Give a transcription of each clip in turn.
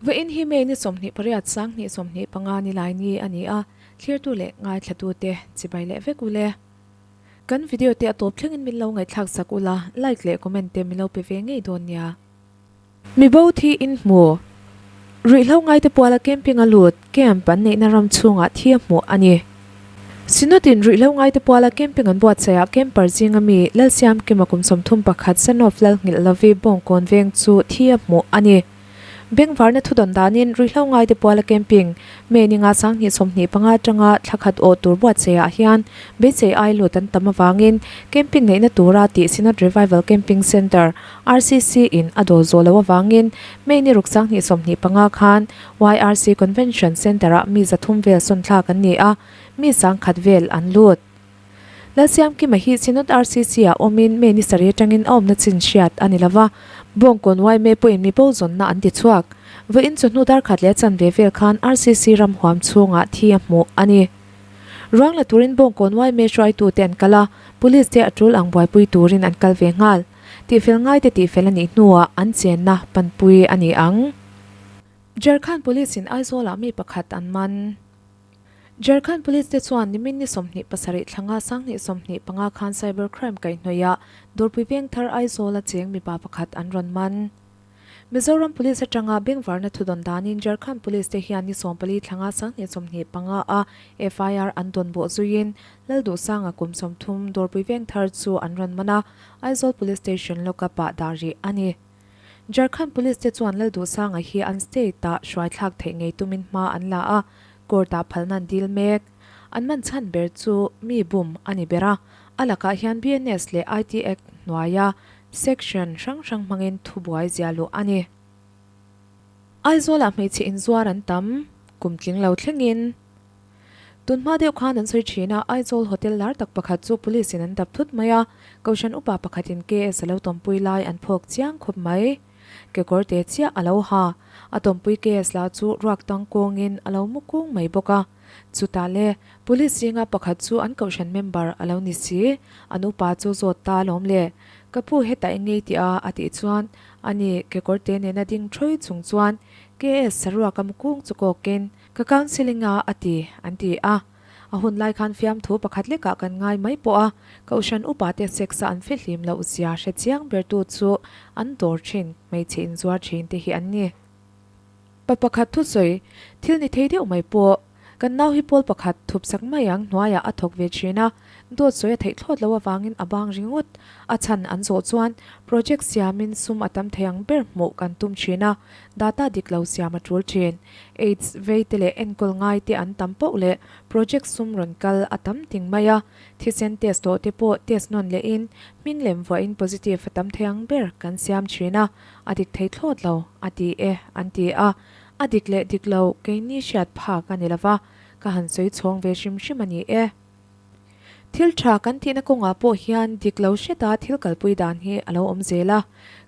Vawiin hi May ni 28 2025 ni lai ni a ni a, thlirtu leh ngaithlatute chibai leh vek ule. Kan video te a tawp thlengin min lo ngaihthlak sak ula, like leh comment te min lo pe ve ngei dawn nia. Mi bo thi in hmu. Ruihhlo ngaite puala camping a lut, camp an neihna ram chhungah thi a hmuh a ni. Synod-in ruihhlo ngaite puala camping an buatsaihah camper zinga mi Lalsiamkima kum 31 son of Lalnghilh Lovi Bawngkawn veng chu thi a hmuh a ni. Bengvarna thudawn danin ruihhlo ngaite puala camping May ni nga 2025 atanga thla khat awh tur buatsaihah hian beisei ai lut an tam avangin camping neihna tura tih Synod Revival Camping Centre, RCC, in a dawl zawh loh avangin May ni ruk 2025 khan YRC Convention Centre-ah mi 300 vel sawn thlak an ni a, mi 10,000 vel an lut. Lalsiamkima hi Synod RCC-ah awmin May ni sarih atangin a awmna chin hriat a ni lo va, Bawngkawn yma pawhin mi bo zawnna an ti chhuak. Vawiin chawhnu dar khat leh a chanve vel khan RCC ram huam chhungah thi a hmuh a ni. Ruang la turin Bawngkawn yma hruaitute an kal a, Police te a tul ang buaipui turin an kal ve nghal. Tihfel ngaite tihfel a nih hnuah an chenna panpui a ni ang. Jharkhand Police-in Aizawl-ah mi pakhat an man. Jharkhand Police te chuan nimin ni 27 thlanga 2025 khan cyber crime kaihhnawihah Dawrpui Vengthar Aizawl-a cheng mipa pakhat an rawn man. Mizoram Police atanga bengvarna thudawn danin Jharkhand Police te hian ni 14 thlanga 2025 a FIR an dawn bawh zuiin Lalduhsanga kum 30 Dawrpui Vengthar chu an rawn man a, Aizawl Police Station lockup-ah dah rih a ni. Jharkhand Police te chuan Lalduhsanga hi an state-ah hruaithlak theih ngei tumin hma an la a, court-ah phalna an dil mek. An man chhan ber chu mi bum a ni ber a, a lakah hian BNS leh IT Act hnuaia section hrang hrang hmangin thubuai zia luh a ni. Aizawlah hmeichhe inzuar an tam, kum tling lo thlengin. Tunhma deuh khan an sawi thin a, Aizawl hotel lar tak pakhat chu police in an dap thut mai a, Kohhran upa pakhatin KS a lo tawmpui lai an phawk chiang khawp mai. Kekawr te chiah a lo ha, a tawmpui KS lah chu ruak tang kawngin a lo mu kung mai bawk a. Chutah le, police zinga pakhat chu an Kohhran member a lo ni si, an upa chu zawt ta alawm le. Ka pu hetah eng ngei tih a, a tih chuan, ani kekawr te nena ding thawi chung chuan KS saruak a mu kung chu kawkin, Ka counselling a a ti, an ti a. A hun lai khan fiamthu pakhat lekah kan ngai mai pawh a, Kohhran upa te sex a an fihlim loh zia hre chiang bertu chu an dawr thin, hmeichhe inzuar thin te hi an ni. Pa pakhat thusawi, thil ni thei deuh mai pawh, kan nau hi pawl pakhat thup sak mai ang hnuaiah a thawk ve thin a, Dawt sawi a theih thlawt loh avangin a bang ringawt. A chhan an zawh chuan project siamin sum a tam thei ang ber hmuh kan tum thin a, data dik lo siam a tul thin. Aids vei te leh enkawl ngai te an tam poh leh project sum rawn kal a tam ting mai a, thisen test tawh te pawh test nawn lehin hming lem vuahin positive a tam thei ang ber kan siam thin a, a dik thei thlawt lo a ti e an ti a. A dik leh dik lo keini hriat phak a ni lova, ka han sawi chhawng ve hrim hrim a ni e. Thil tha kan tihna kawngah pawh hian dik lo hreta thil kalpui dan hi a lo awm zel a,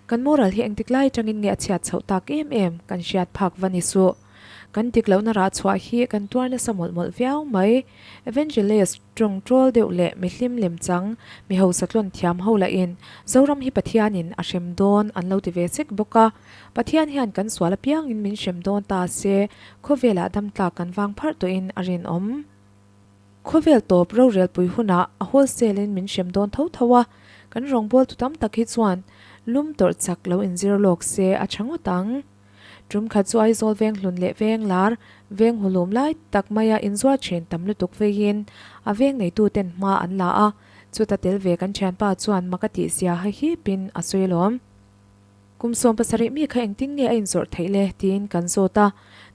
kan moral hi engtik lai atangin nge a chhiat chhoh tak em em kan hriat phak va ni suh. Kan dik lohna rah chhuah hi kan tuar nasa mawlh mawlh viau mai. Evangelist tawng trawl deuh leh mihlim lem chang, mi hausa tlawn thiam ho lahin Zoram hi Pathianin a hrem dawn an lo ti ve sek bawk a. Pathian hian kan sual apiangin min hrem dawn ta se, khawvelah damtlak kan vang pharh tawhin a rinawm. Khawvel tawp rorelpui hunah a wholesale in min hrem dawn tho tho a, kan rawngbawltu tam tak hi chuan lum tawrh chak lo inzir lawk se a tha ngawt ang. Tum khat chu Aizawl veng hlun leh veng lar, veng hulum lai tak maia inzuar thin tam lutuk veiin a veng neitu ten hma an la a, chuta tel ve kan thianpa chuan mak a tih zia ha hipin a sawi alawm. Kum 17 mi kha engtin nge a inzawrh theih le? tiin kan zawt a.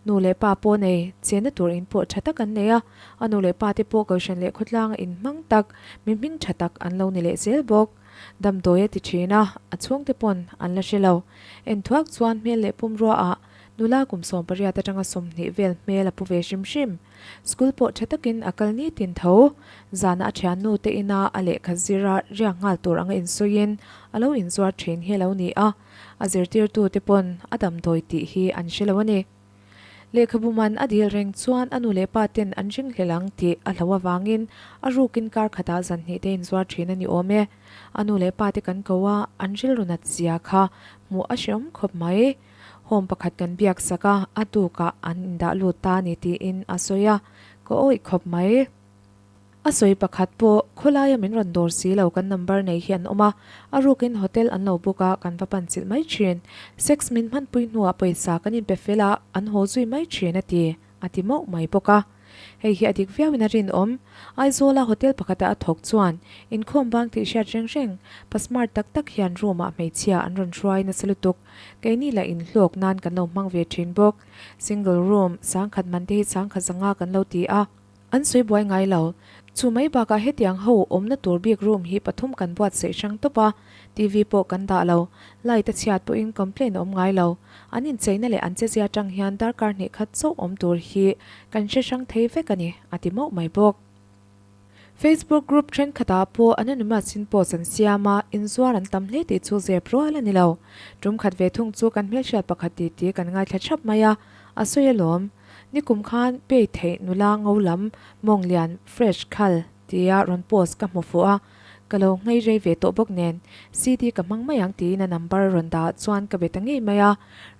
Nu leh pa pawh nei, chenna tur in pawh tha tak an nei a. A nu leh pa te pawh Kohhran leh khawtlanga inhmang tak, mi hming tha tak an lo ni leh zel bawk. Damdawi a ti thin a, a chhungte pawn an la hre lo. Enthuak chuan hmel leh pumrua ah nula kum 18 atanga 20 vel hmel a pu ve hrim hrim. School pawh tha takin a kal nitin tho. Zana a thiannu te ina a lehkha zira riak nghal tur anga insawiin a lo inzuar thin hi a lo ni a, a zirtirtu te pawn a damdawi tih hi an hre lo a ni. Lehkhabu man a dil reng chuan a nu leh pa ten an ringhlel ang tih a hlo avangin a rukin kar khatah zan hnih te inzuar thin a ni awm e. A nu leh pa te kan ko a, an rilru nat zia kha hmuh a hreawm khawp mai. Home pakhat kan biak sak a, a tukah an indah lut ta a ni tiin a sawi a, ka awih khawp mai. A sawi pakhat pawh, khawlaia min rawn dawr si lo kan number nei hi an awm a, a rukin hotel an lo book a, kan va pan chilh mai thin. Sex min hmanpui hnuah pawisa kan inpe fel a, an haw zui mai thin a ti, a ti mauh mai bawk a. Hei hi a dik viauin a rinawm. Aizawla hotel pakhata a thawk chuan inkhawm bang tih hriat reng reng, pa smart tak tak hian room ah hmeichhia an rawn hruai nasa lutuk. Keini lah inhlawk nan kan lo hmang ve thin bawk. Single room sangkhat man te hi sangkhat zanga kan lo ti a. An sawi buai ngai lo. Chu mai bakah hetiang ho awmna tur bik room hi pathum kan buatsaih hrang tawp a, TV pawh kan dah lo. Light a chhiat pawhin complain a awm ngai lo. An incheina leh an chezia atang hian darkar hnih khat chauh awm tur hi kan hre hrang thei vek a ni, a ti mauh mai bawk. Facebook group thenkhatah pawh anonymous in post an siam a, inzuar an tam hle tih chu zep rual a ni lo. Tum khat ve thung chu kan hmelhriat pakhat titi kan ngaithla thap mai a, a sawi alawm. Nikum khan pay theih nula ngo lam mawng lian fresh khal tia rawn post ka hmu fuh a, ka lo nghei rei ve tawh bawk nen CD ka hmang mai ang tiin a number rawn dah chuan ka be ta ngei mai a,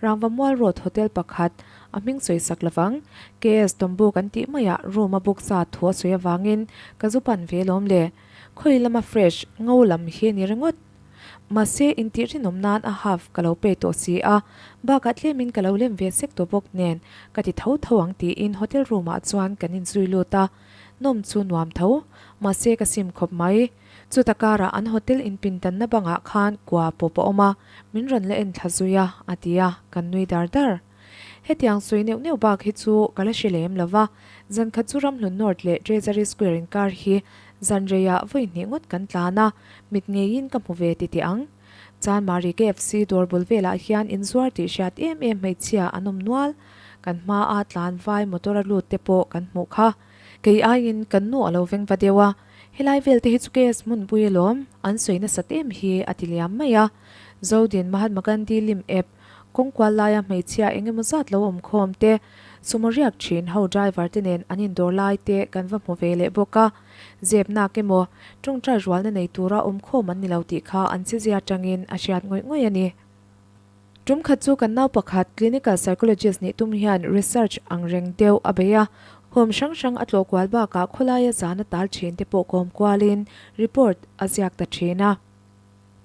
Rangvamual Road hotel pakhat a hming sawi sak lovang KS Tombu kan tih maiah room a book sa thu a sawi avangin ka zu pan ve lawm le, khawi lama fresh ngo lam hi a ni ringawt. Mahse, intih rinawm nan a half ka lo pay tawh si a, bakah tlemin ka lo lem ve sek tawh bawk nen ka ti tho tho ang tiin hotel room ah chuan kan inzui lut a, nawm chu nuam tho, mahse ka sim khawp mai. Chuta karah an hotel inpintanna bangah khan kua pawp a awm a, min rawn la en thla zui a, a ti a, kan nui dar dar. Hetiang sawi neuh neuh bak hi chu ka la hre lem lo va, zan khat chu Ramhlun North leh Treasury Square inkar hi zan reiah vawi hnih ngawt kan tlan a, mit ngeiin ka hmu ve ti teh ang. Chanmari KFC dawr bul velah hian inzuar tih hriat em em hmeichhia an awm nual, kan hmaa tlan vai motor a lut te pawh kan hmuh kha. Kei aiin kan nu a lo veng va deuh a, helai vel te hi chu KS hmunpui alawm, an sawi nasat em hi a ti liam mai a. Zodin Mahatma Gandhi lim ep Kawngkual laia hmeichhia eng emaw zat lo awm khawm te, sumo riak thin ho driver te nen an indawr lai te kan va hmu ve leh bawk a. Zep nak emaw, tawngtai rualna nei tura awm khawm an ni lo tih kha an chizia atangin a hriat ngawih ngawih a ni. Tum khat chu kan nau pakhat clinical psychologist nih tum hian research ang reng deuh a bei a, home hrang hrang a tlawh kual bakah khawlaia zana tal thin te pawh kawm kualin report a ziak ta thin a.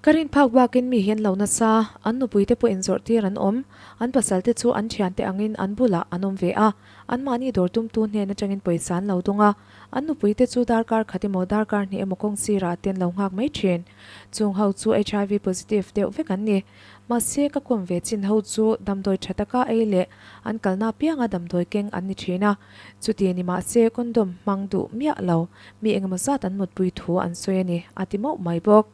Ka rin phak bakin mi hian lo nasa, an nupuite pawh inzawrh tir an awm. An pasalte chu an thiante angin an bulah an awm ve a, anmahni dawr tumtu hnen atangin pawisa an lo dawng a. An nupuite chu darkar khat emaw darkar hnih emaw kawng sirah te an lo nghak mai thin. Chung ho chu HIV positive deuh vek an ni. Mahse, ka kawm ve chin ho chu damdawi tha taka ei leh an kalna apianga damdawi keng an ni thin a. Chuti ni mahse, condom hmang duh miah lo mi engemaw zat an mutpui thu an sawi a ni, a ti mauh mai bawk.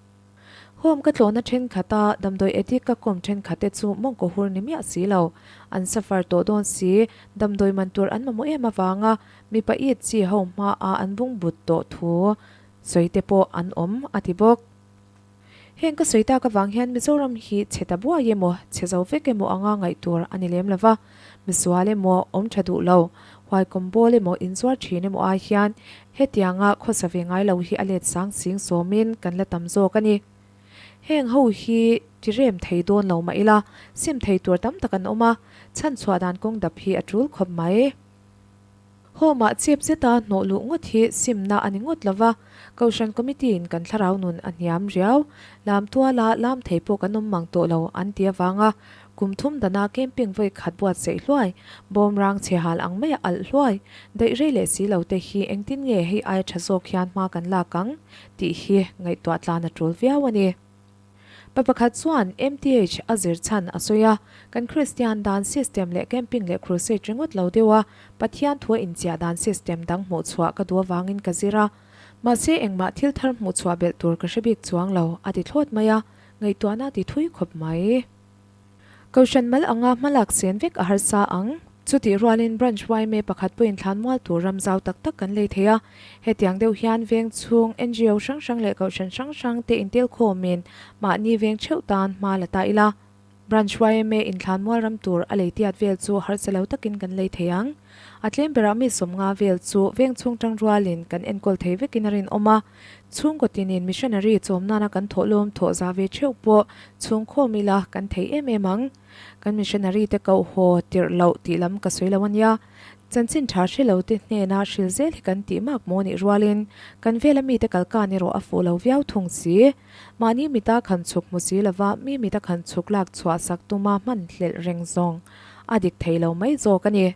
Home ka tlawhna thenkhat a, damdawi addict ka kawm thenkhat te chu mawngkaw hur ni miah si lo. An suffer tawh dawn si, damdawi man tur an mamawh em avanga mipa it chi ho hmaah an bungbut tawh thu sawi te pawh an awm, a ti bawk. Heng ka sawi tak avang hian Mizoram hi chhe ta buai emaw, chhe zo vek emaw anga ngaih tur a ni lem lo va. Misual emaw, awm tha duh lo, huaikawm bawl emaw, inzuar thin emaw ai hian hetianga khawsa ve ngai lo hi a let sang sing sawmin kan la tam zawk a ni. Heng ho hi ti rem thei dawn lo mah ila, sim thei tur tam tak an awm a, chhanchhuah dan kawng dap hi a tul khawp mai. Home-ah chep zeta hnawh luh ngawt hi simna a ni ngawt lo va, Kohhran Committee-in kan thlarau nun a hniam riau. Lam tuala lam thei pawh kan awm mang tawh lo an ti avanga kum thum dana camping vawi khat buatsaih hluai, bawmrang chhe hal ang maia alh hluai, daih rei leh si lo te hi engtin nge hei aia tha zawk hian hma kan lak ang tih hi ngaihtuah tlan a tul viau a ni. Pa pakhat chuan MTH a zir chhan a sawi a, Kan Kristian dan system leh camping leh crusade ringawt lo deuh a, Pathian thua inchiah dan system dang hmuh chhuah ka duh avangin ka zir a. Mahse engmah thil thar hmuh chhuah belh tur ka hre bik chuang lo, a ti thlawt mai a, ngaihtuahna a ti thui khawp mai. Kohhran mal anga hmalak sen vek a harsa ang. Chutih rualin Branch yma pakhat pawhin thlan mual tur ram zau tak tak kan lei thei a. Hetiang deuh hian veng chhung ngo hrang hrang leh kohhran hrang hrang te intelkhawmin mahni veng theuh tan hma la ta ila. Branch yma in thlan mual ram tur a lei tiat vel chu harsa lo takin kan lei thei ang. A tlem berah mi sawmnga vel chu veng chhung tang rualin kan enkawl thei vekin a rinawm a. Chhungkaw tinin missionary chawm nana kan thawhlawm thawh za ve theuh pawh chhungkhawm ila kan thei em em ang. Kan missionary te koh haw tirh loh tih lam ka sawi lo ania. Chanchin tha hre lo te hnena hril zel hi kan tih mak maw nih rualin kan vela mite kalkan erawh a fuh lo viau thung si. Mahni mita khan chhuk hmu si lova mi mita khan chhuk lak chhuah sak tuma hman hlelh reng zawng a dik thei lo mai zawk a ni.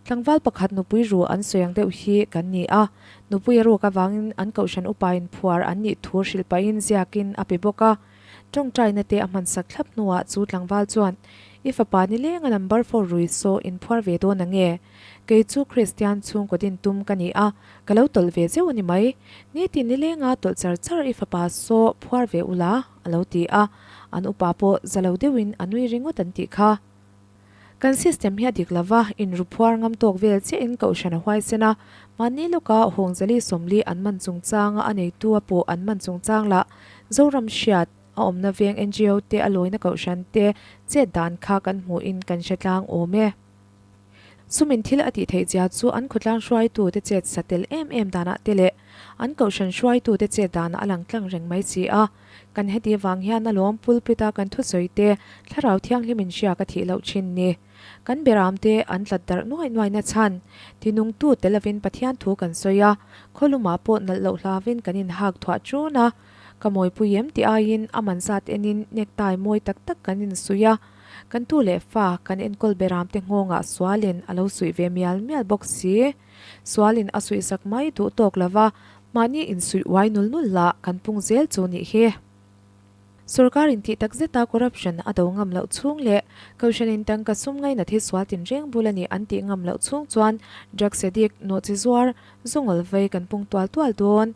Tlangval pakhat nupui ru an sawi ang deuh hi kan ni a, nupui a ruk avangin an kohhran upain phuar an nih thu hrilh pahin ziakin a pe bawk a. Tawngtaina te a hmansak thlap hnuah chu tlangval chuan, I fapa nileng a number four rui saw in phuar ve dawn ang e? Kei chu Kristian chhungkaw din tum ka ni a, ka lo tawlh ve zeuh a ni mai. Nitin nilenga tawlh char char i fapa saw phuar ve ula, a lo ti a. An upa pawh za lo deuhin a nui ringawt an tih kha. Kan system hi a dik lova, inru phuar ngam tawk vel chiahin kohhran a huaisen a, mahni lawka Hawngzali sawmli an man chungchanga a neitu a pawh an man chungchang lah Zoram hriat a awmna veng ngo te a lawina kohhran te chet dan kha kan hmuhin kan hre tlang awm e. Sumin thil a tih theih zia chu an khawtlang hruaitu te chet sa tel em em danah te leh an kohhran hruaitu te chet danah a lang tlang reng mai si a. Kan heti vang hian a lawm pulpit a kan thusawi te thlarau thianghlim in hria ka thih loh thin ni. Kan beram te an tlat darh nuai nuai na chhan tinungtu tel lovin Pathian thu kan sawi a, khawlumah pawh nalh loh hlavin kan in hak thuah ṭun a, ka mawipui em tih aiin a man zat enin necktie mawi tak tak kan in suih a, kan tu leh fa kan enkawl beram te nghawngah sualin a lo suih ve mial mial bawk si. Sualin a suih sak mai duh tawk lova, Mahni insuih uai nul nul lah kan pung zel chu nih hi. Sorkar in tih tak zeta corruption a do ngam loh chhung leh Kohhran in tangka sum ngainat hi sual tinreng bul a ni an tih ngam loh chhung chuan drugs addict, nawhchi zuar, zungawl vei kan pung tual tual dawn.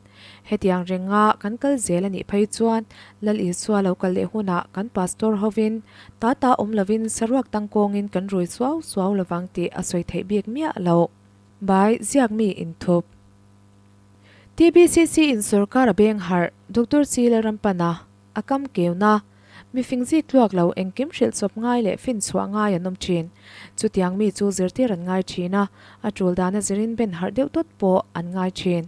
Hetiang renga kan kal zel a nih phei chuan Lal Isua lo kal leh hunah kan pastor hovin ta ta awm lovin saruak tangkawngin kan rui suau suau lovang tih a sawi theih bik miah loh. Bai ziakmi inthup. TBCC in sorkar a beng harh, Doctor C Lalrampana, a kam keuna, mifing zik tluak lo engkim hrilh chawp ngai leh fin chhuah ngai an awm thin. Chutiang mi chu zirtir an ngai thin a, a tul dana zirin ben harh deuh dawt pawh an ngai thin.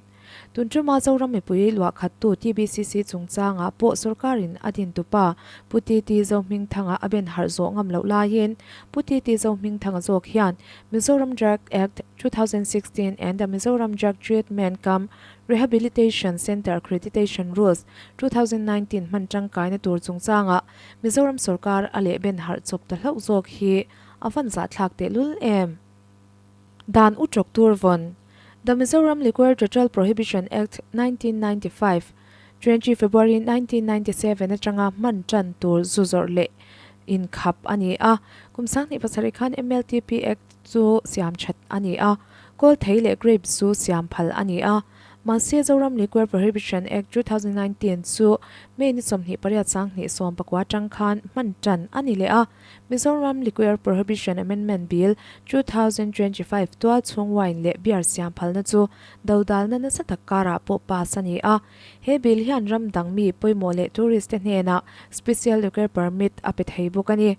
Tun tuma Zoram mipui luah khattu TBCC chungchangah pawh sorkarin a dintupa Pu TT Zohmingthanga a ben harh zawh ngam loh laiin Pu TT Zohmingthanga zawk hian Mizoram Drug Act, 2016 and the Mizoram Drug Treatment cum Rehabilitation Centre Accreditation Rules, 2019 hman tangkaina tur chungchangah Mizoram sorkar a lehben harh chawp ta hlauh zawk hi a van zahthlak tehlul em? Dan u tawk tur vawn The Mizoram Liquor Total Prohibition Act, 1995, 20 February 1997 atanga hman tan tur zu zawrh leh inkhap a ni a. Kum 2007 khan MLTP Act chu siam that a ni a, kawlthei leh grape zu siam phal a ni a. Mahse Zoram Liquor Prohibition Act 2019 chu May ni 28 2019 atang khan hman tan a ni leh a. Mizoram Liquor Prohibition Amendment Bill, 2025 tual chhung wine leh beer siam phalna chu dodalna nasa tak karah pawh pass a ni a. He bill hian ram dang mi pawimawh leh tourist te hnenah special liquor permit a pe thei bawk a ni.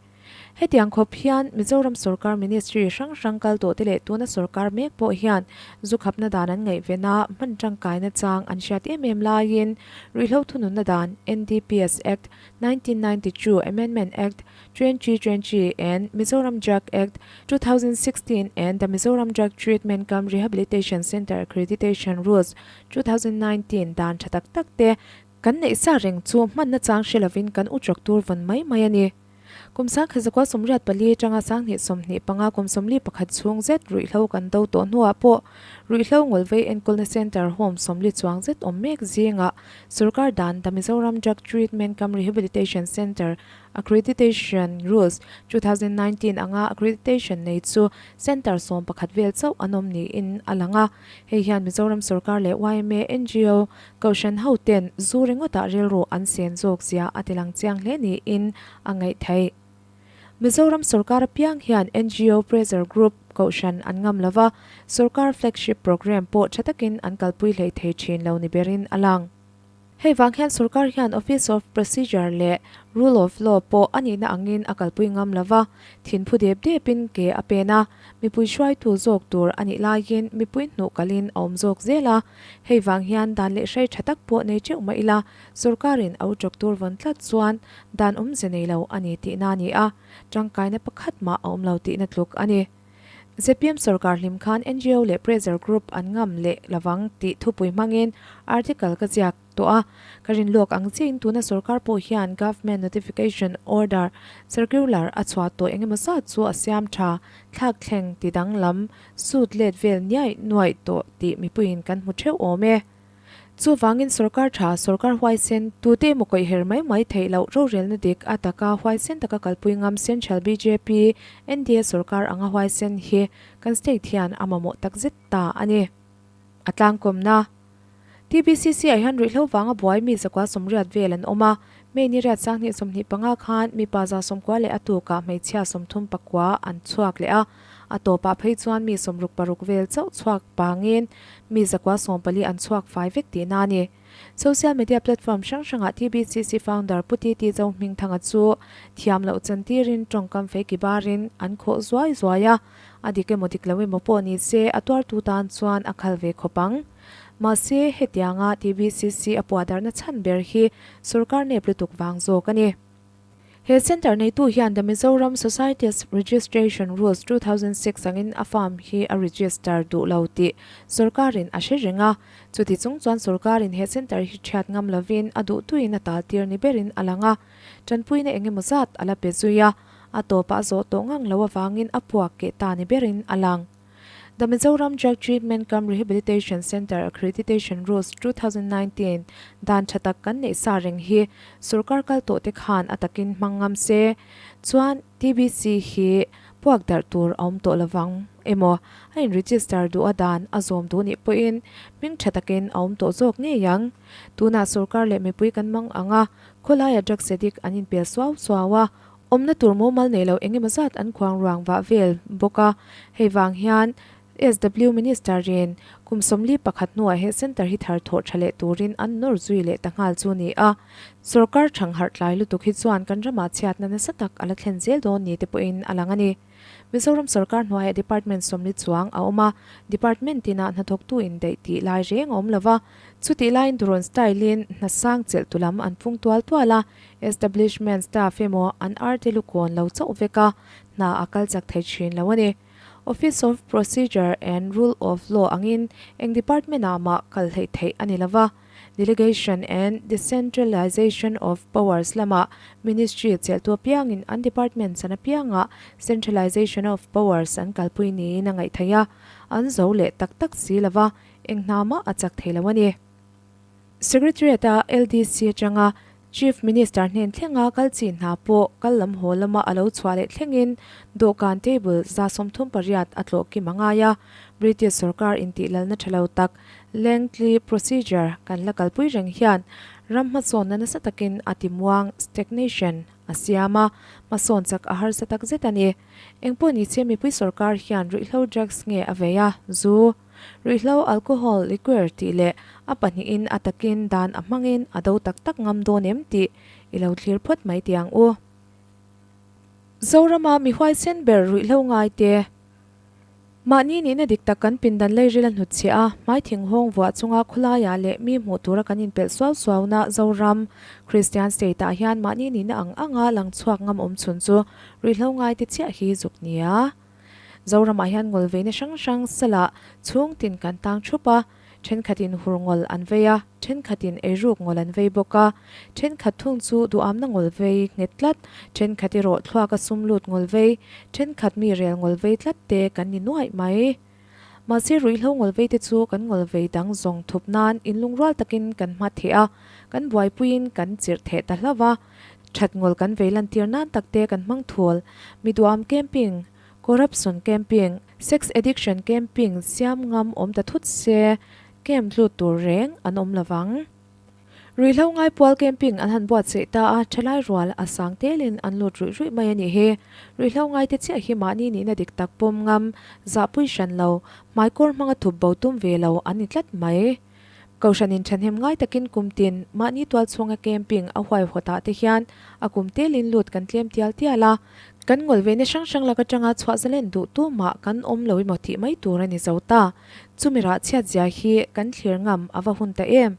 Hetiang khawp hian Mizoram sorkar ministry hrang hrang kal tawh te leh tuna sorkar mek pawh hian zu khapna dan an ngaihven a, hman tangkaina chang an hriat em em laiin ruihhlo thununna dan, NDPS Act, 1992 Amendment Act, 2020 and Mizoram Drug Act, 2016 and the Mizoram Drug Treatment cum Rehabilitation Centre Accreditation Rules, 2019 dan tha tak tak te kan neih sa reng chu hmanna chang hre lovin kan u trawk tur vawn mai mai a ni. Kum 1984 atanga 2025 kum 41 chhung zet ruihhlo kan do tawh hnuah pawh ruihhlo ngawlvei enkawlna centre home 40 chuang zet awm mek zingah sorkar dan The Mizoram Drug Treatment cum Rehabilitation Centre Accreditation Rules, 2019 anga accreditation nei chu centre 11 vel chauh an awm niin a lang a. Hei hian Mizoram sorkar leh yma, ngo, Kohhran ho ten zu ringawtah rilru an sen zawk zia a ti lang chiang hle niin a ngaih theih. Mizoram sorkar apiang hian ngo pressure group Kohhran an ngam lova, sorkar flagship programme pawh tha takin an kalpui hlei thei thin lo ni berin a lang. Hei vang hian sorkar hian Office of Procedure leh Rule of Law pawh a nihna angin a kalpui ngam lo va, thinphu dep depin ke a pen a, mipui hruaitu zawk tur a nih laiin mipui hnuh kalin a awm zawk zel a. Hei vang hian dan leh hrai tha tak pawh nei teuh mah ila, sorkarin a utawk tur vawn tlat chuan dan awmze nei lo a ni tihna a ni a, tangkaina pakhat mah a awm lo tihna tluk a ni. Zpm sorkar hlim khan ngo leh pressure group an ngam leh lovang tih thupui hmangin article ka ziak tawh a. Ka rinlawk ang chiahin tuna sorkar pawh hian government notification order circular a chhuah tawh engemaw zat chu a siam tha thlak thleng ti danglam sut let vel niaih nuaih tawh tih mipuiin kan hmu theuh awm e. Chuvangin sorkar tha, sorkar huaisen, tute emaw kawih her mai mai theih loh rorelna dik a taka huaisen taka kalpui ngam Central bjp, NDA sorkar anga huaisen hi kan state hian a mamawh takzet ta a ni. A tlangkawmna. TBCC ah hian ruihhlo vanga buai mi zakua sawmriat vel an awm a, May ni riat sanghnih 25 khan mipa za sawmkua leh a tukah hmeichhia 39 an chhuak leh a, a tawpah phei chuan mi 66 vel chauh chhuak pangin mi zakua 14 an chhuak fai vek tihna a ni. Social media platform hrang hrangah TBCC founder Pu TT Zohmingthanga chu thiam loh chantirin tawngkam fei ki barin an khawh zuai zuai a, a dik emaw dik lo emaw pawh ni se a tuartu tan chuan a khal ve khawp ang. Mahse, hetianga TBCC a puahdarhna chhan ber hi sorkar nep lutuk vang zawk a ni. He centre neitu hian The Mizoram Societies Registration Rules 2006 angin a farm hi a register duh lo tih sorkarin a hre reng a. Chuti chung chuan sorkarin he centre hi thiat ngam lovin a duhtuin a taltir ni berin a lang a, tanpuina eng emaw zat a la pe zui a, a tawpah a zawh tawh ngang lo avangin a puak keh ta ni berin a lang. The Mizoram Drug Treatment cum Rehabilitation Centre Accreditation Rules 2019 dan tha tak kan neih sa reng hi sorkar kal tawh te khan a takin hmang ngam se chuan TBC hi puak darh tur a awm tawh lovang emaw a in register duh a dan a zawm duh nih pawhin hming tha takin a awm tawh zawk ngei ang. Tunah sorkar leh mipui kan mang ang a, khawlaia drugs addict an inpel suau suau a, Awmna tur mumal nei lo engemaw zat an khuang ruang vah vel bawk a, hei vang hian SW Minister in kum 41 hnuah he centre hi thar thawh tha leh turin an nawr zui leh ta nghal chu ni a. Sorkar thangharh tlai lutuk hi chuan kan ramah chhiatna nasa tak a la thlen zel dawn ni te pawhin a lang a ni. Mizoram sorkar hnuaiah department 40 chuang a awm a, department tinah hnathawktu indaih tih lai reng a awm lo va, chutih laiin durawn style-in hna sang chelh tu lam an pung tual tual a, establishment staff emaw an arte lukawn lo chauh vek a, hna a kal chak thei thin lo a ni. Office of Procedure and Rule of Law angin eng department-ah mah kal hleih theih a ni lo va, Delegation and Decentralization of Powers lamah Ministry chelhtu apiangin an department chan apiangah Centralization of Powers an kalpui niin a ngaih theih a, an zo leh tak tak si lo va, eng hna mah a chak thei lo a ni. Secretariat-a LDC atanga Chief Minister hnen thlenga kal chi hna pawh kal lam haw lama a lo chhuah leh thlengin dawhkan table 38 a tlawh kim a ngai a. British sorkar intihlalna tha lo tak lengthy procedure kan la kalpui reng hian ram hmasawnna nasa takin a timuang, stagnation, a siam a, hmasawn chak a harsa tak zet a ni. Engpawh ni che mipui sorkar hian ruihhlo drugs nge a vei a, zu, ruihhlo alcohol, liquor tih leh a pahnihin a takin dan a hmangin a do tak tak ngam dawn em tih i lo thlir phawt mai tih ang u. Zorama mi huaisen ber ruihhlo ngai te. Mahni nihna dik tak kan pindan leiril a hnutchhiah a, hmai thinghawng vuah chunga khawlaiah leh mi hmuh tura kan inpelh suau suauna Zoram Kristian State-ah hian mahni nihna ang anga lang chhuak ngam awm chhun chu ruihhlo ngaite chiah hi zuk nia. Zoramah hian ngawlveina hrang hrang salah chhung tin kan tang thup a, thenkhatin hur ngawl an vei a, thenkhatin eiruk ngawl an vei bawk a, thenkhat thung chu duhamna ngawl vei nghet tlat, thenkhat erawh thluaka sum lut ngawl vei, thenkhat mi rel ngawl vei tlat te kan ni nuaih mai. Mahse ruihhlo ngawl vei te chu kan ngawl vei dang zawng thup nan inlungrual takin kan hma theh a, kan buaipuiin kan chirh theh ta hlauh a. That ngawl kan vei lantir nan tak te kan hmang thul, mi duham camping, corruption camping, sex addiction camping siam ngam awm ta thut se camp lut tur reng an awm lovang. Ruihhlo ngaipual camping an han buatsaih ta a, thalai rual a sang telin an lut ruih ruih mai a nih hi. Ruihhlo ngaite chiah hi mahni nihna dik tak pawm ngam, zahpui hran lo, hmaikawr hmanga thup bo tum ve lo an ni tlat mai. Kohhranin thahnem ngai takin kum tin mahni tual chhunga camping a huaihawtah te hian a kum telin lut kan tlem tial tial a, kan ngawlvehna hrang hrang lak atanga chhuah zalen duh tu mah kan awm lo emaw tih mai tur a ni zo ta. Chumi rah chhiat zia hi kan thlir ngam a va hun ta em.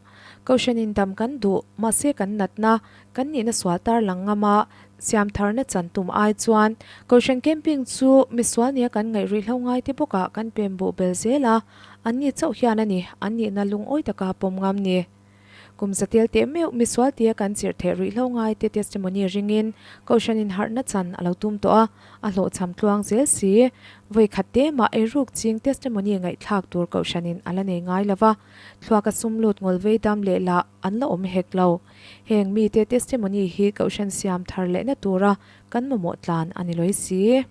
Kohhranin dam kan duh, mahse kan natna, kan nihna sual tar lang ngam a, siam tharna chan tum ai chuan Kohhran camping chu misual nia kan ngaih rihlo ngai te bawkah kan pem buh bel zel a, An ni chauh hian a ni, an nihna lungawi taka pawm ngam ni. Kum zatel teh meuh misual tia kan chirh theh ruihhlo ngai te testimony ringin Kohhran in harhna chan a lo tum tawh a, a hlawhchham tluang zel si. Vawi khat te mah eiruk ching testimony ngaihthlak tur Kohhran in a la nei ngai lo va, thluak a sum lut ngawl vei dam leh lah an la awm hek lo. Heng mite testimony hi Kohhran siam thar lehna tura kan mamawh tlan a ni lawih si.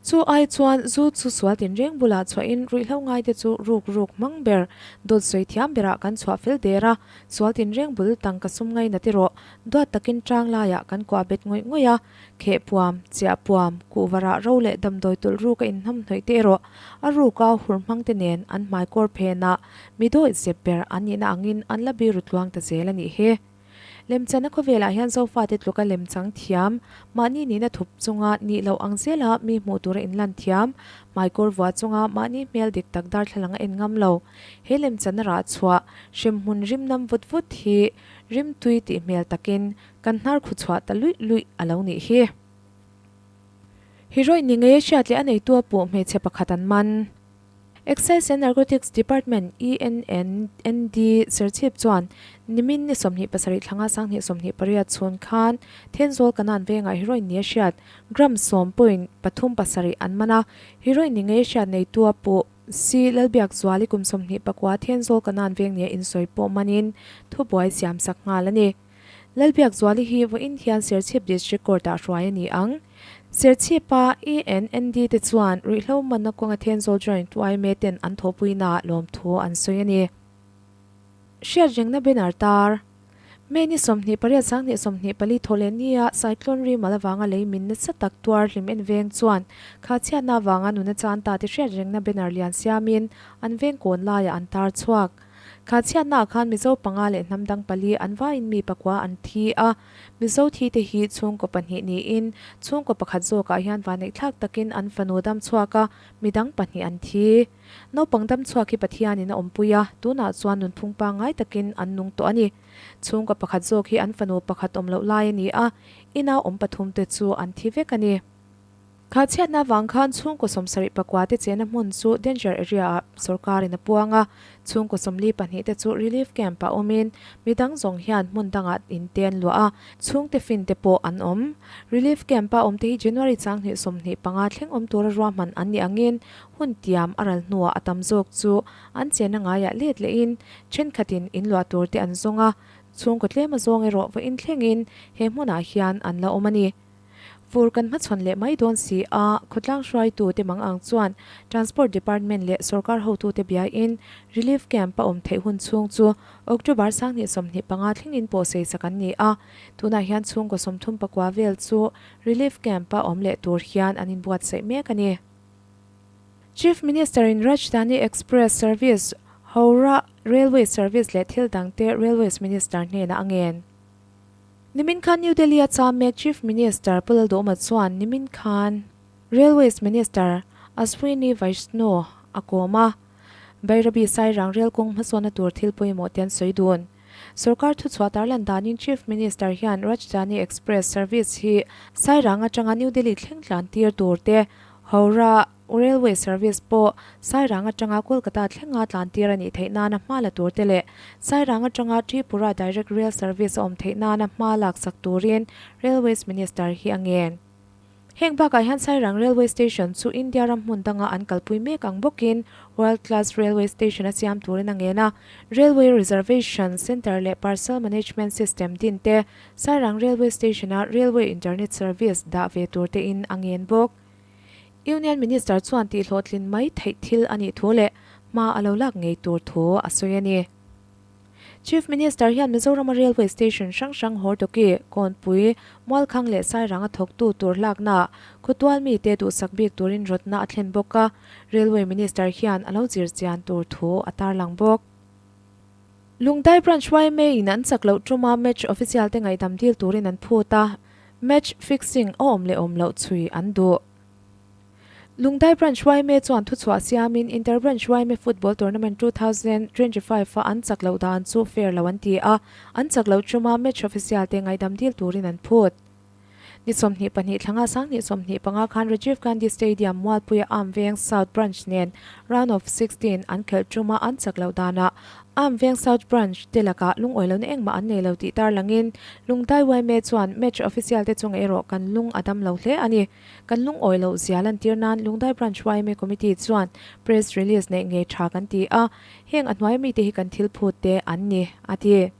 Chu ai chuan zu chu sual tinreng bulah chhuahin ruihhlo ngaite chu ruk ruk hmang ber, dawt sawi thiam berah kan chhuah fel der a, sual tinreng bul tangka sum ngaina ti rawh, duat takin tang laiah kan kuah bet ngawih ngawih a, kheh puam, chiah puam, kuhvarah ro leh damdawi tulh ruk a inhnamhnawih te erawh a ruka hur hmang te nen an hmaikawr phenah mi dawih zep ber an nihna angin an la biru tluang ta zel a nih hi. Lemchana khawvelah hian Zofate tluka lemchang thiam, mahni nihna thup chunga nih loh ang zela mi hmuh tura inlan thiam, hmaikawr vuah chunga mahni hmel dik tak darthlalang a en ngam lo. He lemchana rah chhuah, hremhmun rim nam vut vut hi rimtui tih hmel takin kan hnar khu chhuah ta luih luih a lo nih hi. Heroin ni ngei a hriat leh a neitu a puh hmeichhe pakhat an man. Excise and Narcotics Department, ENND, Serchhip chuan nimin ni 27 thlanga 2028 chhun khan Thenzawl Kanan vengah heroin nia hriat gram sawm point pathum pasarih an man a, heroin ni ngei hriat neitu a puh Si Lalbiakzuali kum 24 Thenzawl Kanan veng nia insawi pawh manin thubuai siamsak nghal a ni. Lalbiakzuali hi vawiin hian Serchhip District Court-ah hruai a ni ang. Serchhipa ENND te chuan ruihhlo manna kawnga Thenzawl Joint yma ten an thawhpuinaah lawmthu an sawi a ni. Hriatrengna banner tar May ni 28 2024 thawhleh nia Cyclone Rimal avanga lei min nasa tak tuar hlim en veng chuan kha chhiatna avanga nuna chan ta te hriatrengna banner lian siamin an veng kawn laiah an tar chhuak. Kha chhiatnaah khan Mizo panga leh hnam dang pali an vaiin mi pakua an thi a, Mizo thi te hi chhungkaw pahnih niin chhungkaw pakhat zawkah hian vanneihthlak takin an fanu dam chhuak a, mi dang pahnih an thi. Naupang dam chhuak hi Pathianin a awmpui a, tunah chuan nunphung pangngai takin an nung tawh a ni. Chhungkaw pakhat zawk hi an fanu pakhat awm loh lai a ni a, ina awm pathum te chu an thi vek a ni. Kha chhiatna avang khan chhungkaw sawmsarih pakua te chena hmun chu danger area ah sorkarin a puang a, chhungkaw sawmli pahnih te chu relief camp ah awmin midang zawng hian hmun dangah in te an luah a, chhungte fin te pawh an awm. Relief camp a awm te hi January changhnih 25 thleng awm tura ruahman an nih angin hun tiam a ral hnuah a tam zawk chu an chena ngaiah let lehin thenkhatin in luah tur te an zawng a, chhungkaw tlem a zawng erawh vawiin thlengin he hmunah hian an la awm a ni. Fur kan hmachhawn leh mai dawn si a, khawtlang hruaitute mang ang chuan Transport Department leh sorkar hotute biain Relief Camp a awm theih hun chhung chu October 2025 thlengin pawh seisak an ni a, tunah hian chhungkaw 34 vel chu Relief Camp a awm leh tur hian an inbuatsaih mek a ni. Chief Minister in Rajdhani Express Service, Howrah Railway Service leh thil dangte Railways Minister hnenah a ngen. Nimin khan New Delhi-a cham mek Chief Minister Pu Lalduhoma chuan nimin khan Railways Minister Ashwini Vaishnaw a kawm a, Bairabi Sairang rel kawng hmasawnna tur thil pawimawh te an sawi dun. Sorkar thuchhuah tarlan danin Chief Minister hian Rajdhani Express service hi Sairang atanga New Delhi thleng tlan tir tur te, Howrah, Railway service pawh Sairang atanga Kolkata thlenga tlan tir a nih theih nana hma la tur te leh Sairang atanga Tripura direct rail service a awm theih nana hma lak sak turin Railways Minister hi a ngen. Heng bakah hian Sairang Railway Station chu India ram hmun danga an kalpui mek ang bawkin World Class Railway Station a siam turin a ngen a, Railway Reservation Centre leh Parcel Management System din te Sairang Railway Station-a Railway Internet Service dah ve tur tein a ngen bawk. Union Minister chuan tihhlawhtlin mai theih thil a nih thu leh hma a lo lak ngei tur thu a sawi a ni. Chief Minister hian Mizorama Railway Station hrang hrang Hawrtawki, Kawnpui, Mualkhang leh Sairanga thawktu tur laknaah khawtual mite duhsak bik turin rawtna a thlen bawk a, Railway Minister hian a lo zir chian tur thu a tarlang bawk. Lungdai Branch yma in an chak loh tuma match official te ngaihdam dil turin an phut a, match fixing a awm leh awm loh chhui an duh. Lungdai Branch yma chuan thuchhuah siamin Inter Branch yma Football Tournament 2025 a an chak loh dan chu fair lo an ti a, an chak loh tuma match official te ngaihdam dil turin an phut. Ni 22 thlanga sanghnih 25 khan Rajiv Gandhi Stadium Mualpuia Arm Veng South Branch nen Round of 16 an khelh tuma an chak loh danah Arm Veng South Branch te lakah lungawi lohna engmah an nei lo tih tarlangin Lungdai yma chuan match official te chunga erawh kan lung a dam lo hle a ni. Kan lungawi loh zia lantir nan Lungdai Branch yma Committee chuan press release neih ngei tha kan ti a, heng a hnuai mite hi kan thil phut te an ni, a ti.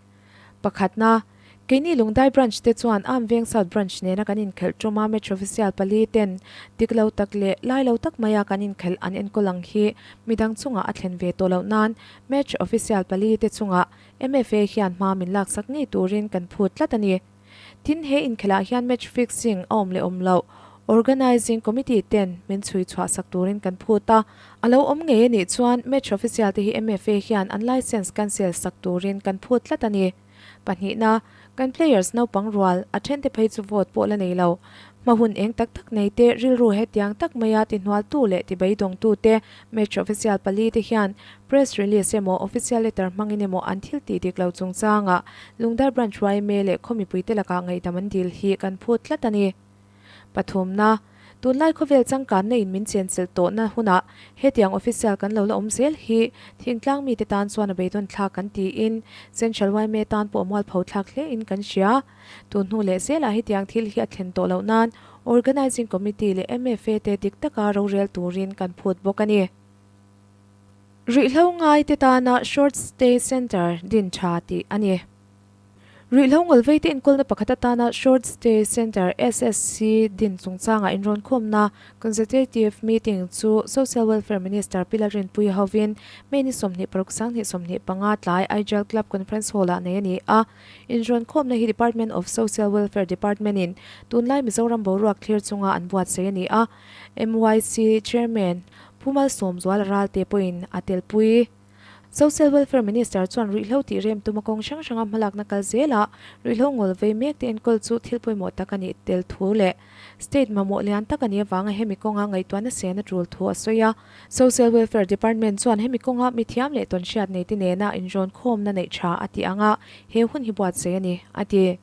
Pakhatna, Keini Lungdai Branch te chuan Arm Veng South Branch nena kan inkhelh tuma Metro Official pali ten dik lo tak leh lai lo tak maia kan inkhelh an enkawl ang hi midang chungah a thlen ve tawh loh nan Match Official pali te chungah MFA hian hma min laksak ngei turin kan phut tlat a ni. Tin, he inkhelhah hian match fixing a awm leh awm loh Organising Committee ten min chhui chhuah sak turin kan phut a, a lo awm ngei a nih chuan match official te hi MFA hian an licence cancel sak turin kan phut tlat a ni. Pahnihna, kan players naupang rual, a thente phei chu vote pawh la nei lo. Hma hun eng tak tak nei te, rilru hetiang tak maia tihnualtu leh tibeidawngtu te match official pali te hian press release emaw official letter hmangin emaw an thil tih dik lo chungchangah Lungdar Branch yma leh khaw mipuite lakah ngaihdam an dil hi kan phut tlat a ni. Pathumna, Tunlai khawvel changkanna in min chenchilh tawhna hunah hetiang official kan lo la awm zel hi thingtlang mite tan chuan a beidawn thlak kan tiin Central yma tan pawh a mualpho thlak hle in kan hria. Tun hnu leh zelah hetiang thil hi a thlen tawh loh nan Organising Committee leh MFA te dik taka rorel turin kan phut bawk a ni. Ruihhlo ngai te tana Short Stay Centre din tha tih a ni. Ruihhlo ngawlvei te enkawlna pakhat atana Short Stay Centre, SSC, din chungchangah inrawnkhawmna, Consultative Meeting, chu Social Welfare Minister Pi Lalrinpuii hovin May ni 26 sanghnih 25 tlai Aijal Club Conference Hall-ah nei a ni a. Inrawnkhawmna hi Department of Social Welfare Department-in tunlai Mizoram boruak thlir chunga an buatsaih a ni a. MYC Chairman Pu Malsawmzuala Ralte pawhin a telpui. Social Welfare Minister chuan ruihhlo tih rem tuma kawng hrang hranga hmalakna kal zelah ruihhlo ngawl vei mek te enkawl chu thil pawimawh tak a nih tel thu leh State mamawh lian tak a nih avanga hemi kawnga ngaihtuahna sen a tul thu a sawi a. Social Welfare Department chuan hemi kawnga mithiam leh tawnhriat nei te nena inrawnkhawmna neih tha a tih anga he hun hi buatsaih a ni, a ti.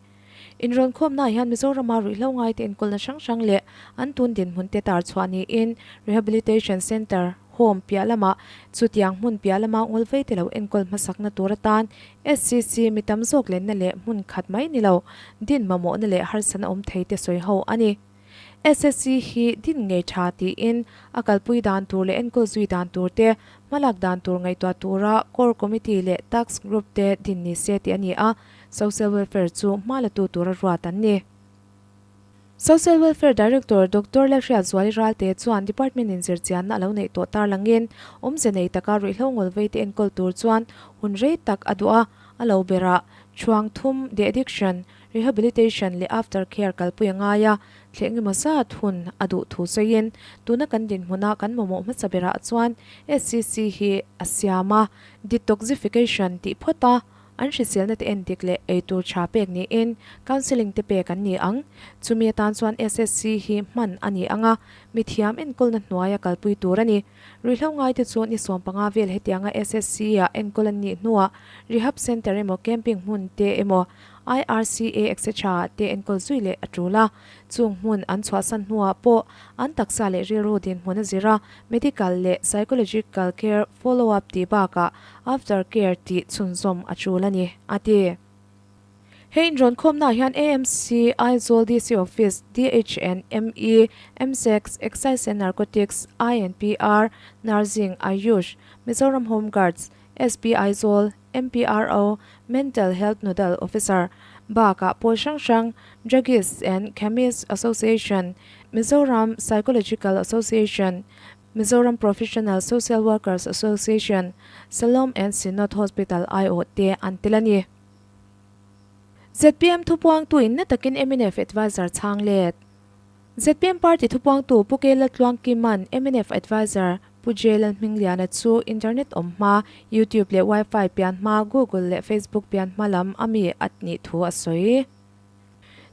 Inrawnkhawmnaah hian Mizorama ruihhlo ngaite enkawlna hrang hrang leh an tun dinhmun te tar chhuah niin Rehabilitation Centre, Home, piah lamah chutiang hmun piah lama ngawlvei te lo enkawl hmasakna tur atan SCC mi tam zawk lenna leh hmun khat mai ni lo din mamawhna leh harsatna awm thei te sawi ho a ni. SSC hi din ngei tha tiin a kalpui dan tur leh enkawl zui dan tur te, hmalak dan tur ngaihtuah tura Core Committee leh Task Group te din ni se tih a ni a, Social Welfare chu hma la tu tura ruat an ni. Social Welfare Director Doctor Lalhriatzuali Ralte chuan Department in zirchianna a lo neih tawh tarlangin awmze nei taka ruihhlo ngawlvei te enkawl tur chuan hun rei tak a duh a, a lo berah chhuang thum de-addiction, rehabilitation leh after care kalpui a ngai a, thleh engemaw zat hun a duh thu sawiin tuna kan dinhmuna kan mamawh hmasa berah chuan SCC hi a siam a, detoxification tih phawt a. An hriselna te endik leh eitur tha pek niin counselling te pek an ni ang. Chumi atan chuan SSC hi hman a ni ang a, mithiam enkawlna hnuaia kalpui tur a ni. Ruihhlo ngaite chu ni 15 vel hetianga SSC-ah enkawl an nih hnuah rehab centre emaw camping hmun te emaw IRCA etc ah te enkawl zui leh a tul a. Chung hmun an chhuahsan hnuah pawh an taksa leh rilru dinhmun a zir a, medical leh psychological care follow up tih bakah after care tih chhunzawm a tul a ni, a ti. He inrawnkhawmnaah hian AMC, Aizawl DC Office, DHNME, MSEX, Excise and Narcotics, INPR, Nursing, Ayush, Mizoram Home Guards, SP Aizawl, MPRO, Mental Health Nodal Officer, bakah pawl hrang hrang, Druggists and Chemists Association, Mizoram Psychological Association, Mizoram Professional Social Workers Association, Salom and Synod Hospital aiawh te an tel a ni. Zpm thupuangtu in na takin mnf Adviser chhang let. Zpm party thupuangtu Pu Kela Tluangkima'n mnf Adviser. Pu J Lalhmingliana chu internet awm hma, YouTube leh Wi-Fi pian hma, Google leh Facebook pian hma lam a mi a nih thu a sawi.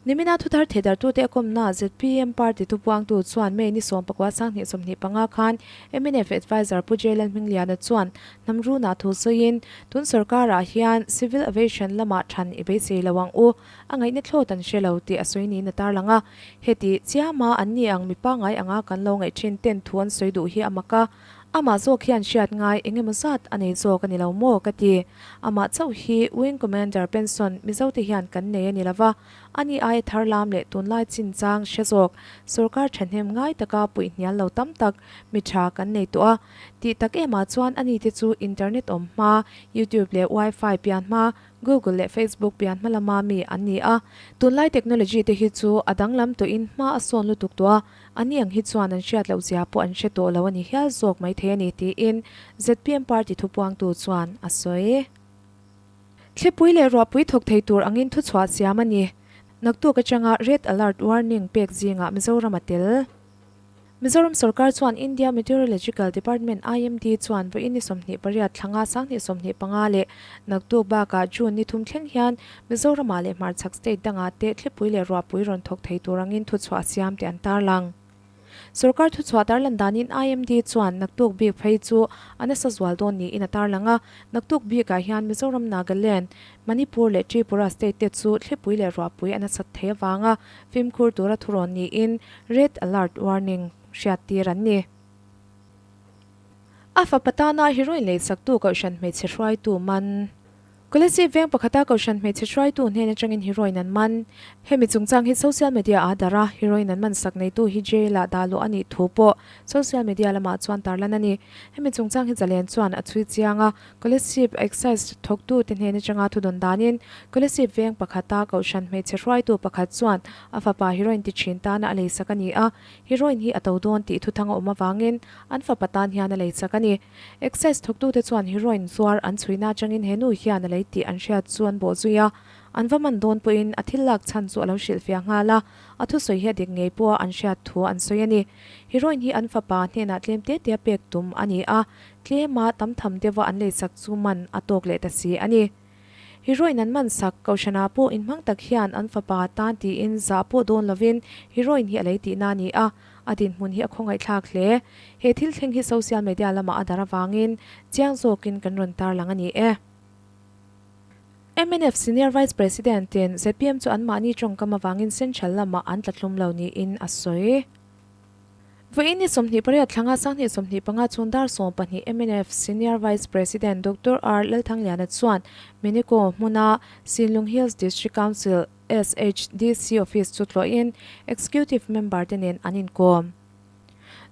Nimina thuthar thehdartute a kawmna zpm party thupuangtu chuan May ni 19 2025 khan mnf Adviser Pu J Lalhmingliana chuan hnam runah thu sawiin, Tun sorkarah hian Civil Aviation lamah than i beisei lo ang u, a ngaihna thlawt an hre lo tih a sawi niin a tarlang a. Heti chiama an ni ang mi pangngai anga kan lo ngaih thin ten thu an sawi duh hi a mak a. Amah zawk hian hriat ngai eng emaw zat a nei zawk a ni lo maw ka ti. Amah chauh hi Wing Commander Penson Mizote hian kan nei a ni lo va, ani aia thar lam leh tunlai chinchang hre zawk sorkar thahnem ngai taka puih hnial lo tam tak mi tha kan nei tawh a. Tih tak emah chuan ani te chu internet awm hma, YouTube leh Wi-Fi pian hma, Google leh Facebook pian hma lama mi an ni a. Tunlai technology te hi chu a danglam tawhin hma a sawn lutuk tawh a. Ani ang hi chuan an hriat loh zia pawh an hre tawh lo a ni hial zawk maithei a ni tiin zpm party thupuangtu chuan a sawi. Thlipui leh ruahpui thawk thei tur angin thuchhuah siam a ni. Naktuk atanga Red Alert warning pek zingah Mizoram a tel. Mizoram sorkar chuan India Meteorological Department, IMD, chuan vawiin ni 28 thlanga 2025 leh naktuk bakah June ni thum thleng hian Mizoramah leh hmarchhak state dangah te thlipui leh ruahpui rawn thawk thei tur angin thuchhuah siam tih an tarlang. Sorkar thuchhuah tarlan danin IMD chuan naktuk bik phei chu a nasa zual dawn niin a tarlang a, naktuk bikah hian Mizoram, Nagaland, Manipur leh Tripura state te chu thlipui leh ruahpui a nasat thei avanga fimkhur tura thurawn niin Red Alert warning hriattir an ni. A fapa tana heroin leisaktu Kohhran hmeichhe hruaitu man. Kolasib veng pakhata Kohhran hmeichhe hruaitu hnen atangin heroin an man. Hemi chungchang hi social media ah darh a, heroin an man sak neitu hi jail ah dah luh a nih thu pawh social media lamah chuan tarlan a ni. Hemi chungchang hi Zalen chuan a chhui chiang a, Kolasib Excise thawktute hnen atanga thudawn danin Kolasib veng pakhata Kohhran hmeichhe hruaitu pakhat chuan a fapa heroin ti thin tana a leisak a ni a, heroin hi a to dawn tih thuthang a awm avangin an fapa tan hian a leisak a ni. Excise thawktute chuan heroin zuar an chhuina atangin he nu hian a lei tih an hriat chu an bawh zui a, an va man dawn pawhin a thil lak chhan chu a lo hrilhfiah nghal a, a thusawi hi a dik ngei pawha an hriat thu an sawi a ni. Heroin hi an fapa hnenah tlem te tea pek tum a ni a, tlema tam tham deuha an leisak chu man a tawk leh ta si a ni. Heroin an man sak, Kohhranah pawh inhmang tak hian an fapa tan tiin zah pawh dawn lovin heroin hi a lei tihna a ni a, a dinhmun hi a khawngaihthlak hle. He thil thleng hi social media lamah a darh avangin chiang zawkin kan rawn tarlang a ni e. Mnf Senior Vice President in zpm chu anmahni tawngkam avangin Central lamah an tlatlum lo niin a sawi. Vawiin ni 28 thlanga 2025 chhung dar 12 mnf Senior Vice President Doctor R Lalthangliana chuan Meniko hmuna Sinlung Hills District Council, SHDC, office chu tlawhin Executive member te nen an inkawm.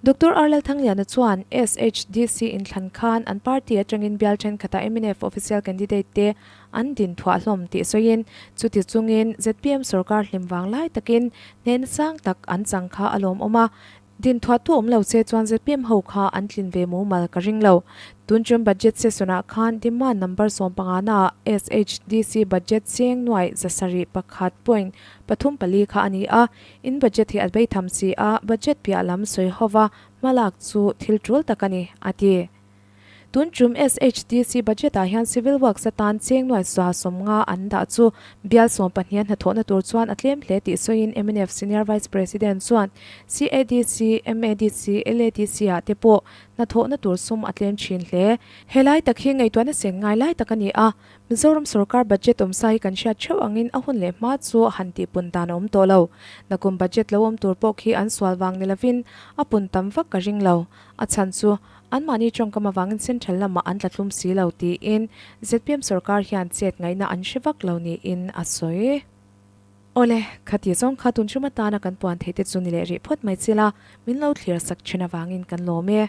Doctor R Lalthangliana chuan SHDC inthlan khan an party atangin bial thenkhatah mnf official candidate te an din thuah hlawm tih sawiin chuti chungin zpm sorkar hlim vang lai takin hnehna sang tak an chang kha a lawmawm a, din thuahtu awm lo che chuan zpm ho kha an tlin ve mumal ka ring lo. Tun tum budget session ah khan demand number 15 na ah SHDC budget cheng nuai 701 point pathum pali kha a ni a, in budget hi a beitham si a, budget piah lam sawi hova hmalak chu thil tul tak a ni, a ti. Tun tum SHDC budget ah hian Civil Works atan cheng nuai 150 an dah chu bial 12 a hnathawhna tur chuan a tlem hle tih sawiin mnf Senior Vice President chuan CADC, MADC, LADC ah te pawh hnathawhna tur sum a tlem thin hle. Helai tak hi ngaihtuahna sen ngai lai tak a ni a, Mizoram sorkar budget awmsa hi kan hriat theuh angin a hun leh hma chu han tihpun dan a awm tawh lo. Nakum budget lo awm tur pawh khi an sual vang ni lovin a pun tam vak ka ring lo. A chhan chu anmahni tawngkam avangin central lamah an tlatlum si lo tiin zpm sorkar hian chet ngaihna an hre vak lo niin a sawi. Awle, khati zawng kha tun tum atana kan puan theih te chu ni leh rih phawt mai chila min lo thlir sak thin avangin kan lawm e.